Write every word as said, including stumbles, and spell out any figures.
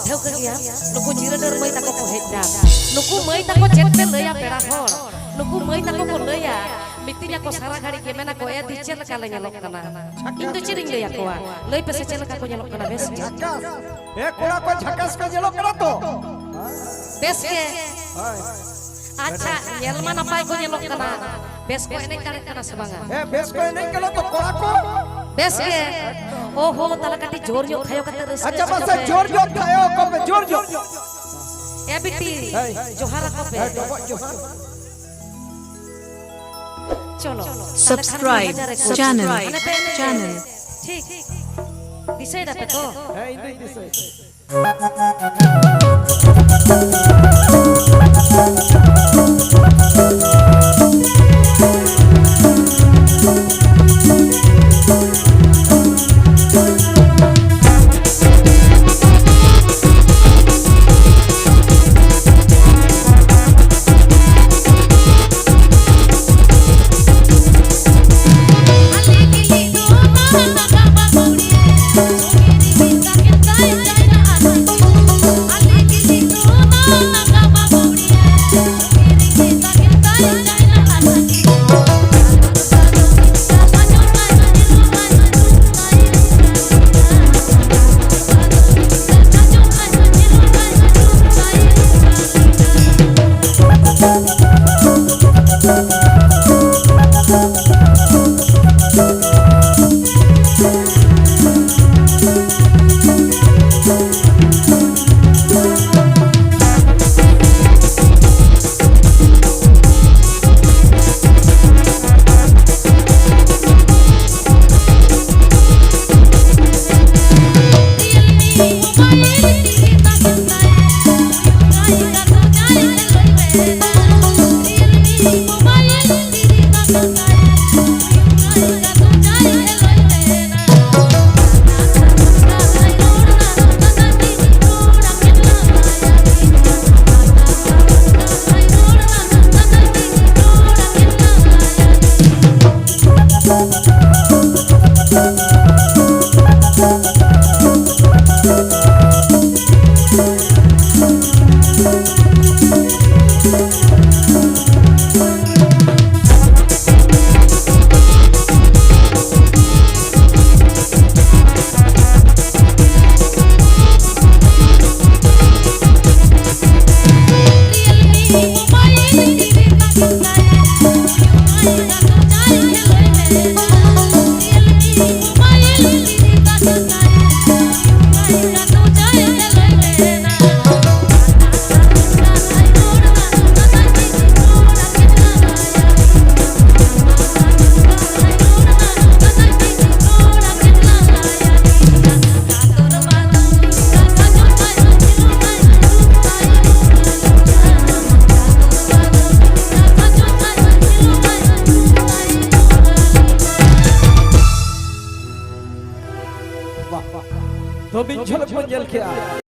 ᱴᱷᱟᱹᱣᱠᱟᱹ ᱜᱮᱭᱟ, ᱱᱩᱠᱩ ᱡᱤᱨᱟᱹ ᱰᱟᱹᱨ ᱢᱟᱹᱭ ᱛᱟᱠᱚ ᱠᱚ ᱦᱮᱡ ᱮᱱᱟ᱾ ᱱᱩᱠᱩ ᱢᱟᱹᱭ ᱛᱟᱠᱚ ᱪᱮᱫ ᱯᱮ ᱞᱟᱹᱭᱟ ᱯᱮᱲᱟ ᱦᱚᱲ? ᱱᱩᱠᱩ ᱢᱟᱹᱭ ᱛᱟᱠᱚ ᱠᱚ ᱞᱟᱹᱭᱟ, ᱢᱤᱛᱟᱹᱧᱟ ᱠᱚ ᱥᱟᱨᱟ ᱜᱷᱟᱹᱲᱤᱡ ᱜᱮ, ᱢᱮᱱᱟ ᱠᱚ, "ᱮ ᱫᱤ, ᱪᱮᱫ ᱞᱮᱠᱟ ᱞᱮ ᱧᱮᱞᱚᱜ ᱠᱟᱱᱟ?" ᱤᱧ ᱫᱚ ᱪᱮᱫ ᱤᱧ ᱞᱟᱹᱭ ᱟᱠᱚᱣᱟ? ᱞᱟᱹᱭ ᱯᱮᱥᱮ, ᱪᱮᱫ ᱞᱮᱠᱟ ᱠᱚ ᱧᱮᱞᱚᱜ ᱠᱟᱱᱟ? ᱵᱮᱥ ᱜᱮ? ᱡᱷᱟᱠᱟᱥ᱾ ᱮ ᱠᱚᱲᱟ ᱠᱚ, ᱡᱷᱟᱠᱟᱥ ᱠᱚ ᱧᱮᱞᱚᱜ ᱠᱟᱱᱟ ᱛᱚ? ᱵᱮᱥ ᱜᱮ? ᱦᱳᱭ᱾ ᱟᱪᱪᱷᱟ, ᱧᱮᱞ ᱢᱟ ᱱᱟᱯᱟᱭ ᱠᱚ ᱧᱮᱞᱚᱜ ᱠᱟᱱᱟ, ᱵᱮᱥ ᱠᱚ ᱮᱱᱮᱡ ᱫᱟᱲᱮᱭᱟᱜ ᱠᱟᱱᱟ ᱥᱮ ᱵᱟᱝᱟ? ᱦᱮᱸ, ᱵᱮᱥ ᱠᱚ ᱮᱱᱮᱡ ᱠᱟᱱᱟ ᱛᱚ ᱠᱚᱲᱟ ᱠᱚ᱾ ᱵᱮᱥ ᱜᱮ? ᱚ ᱦᱳ, ᱛᱟᱦᱞᱮ ᱠᱟᱹᱴᱤᱡ ᱡᱳᱨ ᱧᱚᱜ ᱠᱷᱟᱭᱚ ᱠᱟᱛᱮ ᱨᱟᱹᱥᱠᱟᱹ ᱟᱪᱪᱷᱟ, ᱦᱚᱪᱚ ᱢᱟᱥᱮ ᱠᱚᱯᱮ᱾ ᱡᱳᱨ ᱧᱚᱜ ᱠᱷᱟᱭᱚ ᱠᱚᱯᱮ, ᱡᱳᱨ ᱧᱚᱜ᱾ ᱮ ᱵᱤᱴᱤ, ᱦᱮᱸ᱾ ᱡᱚᱦᱟᱨ ᱟᱠᱚ ᱯᱮ᱾ ᱦᱮᱸ, ᱰᱚᱵᱚᱜ ᱡᱚᱦᱟᱨ᱾ ᱪᱚᱞᱚ, ᱛᱟᱦᱞᱮ ᱠᱷᱟᱱ Subscribe ᱫᱩ ᱦᱟᱡᱟᱨ ᱮᱠᱩᱥ᱾ Channel. ᱦᱟᱱᱮ ᱯᱮ ᱮᱱᱮᱡ ᱯᱮ᱾ Channel. ᱴᱷᱤᱠ᱾ ᱫᱤᱥᱟᱹᱭ ᱫᱟᱯᱮ ᱛᱚ? ᱦᱮᱸ, ᱤᱧ ᱫᱩᱧ ᱫᱤᱥᱟᱹᱭ ᱫᱟ᱾ ᱛᱚ ᱢᱤᱫ ᱡᱷᱚᱞᱚᱠ ᱵᱚᱱ ᱧᱮᱞ ᱠᱮᱜᱼᱟ᱾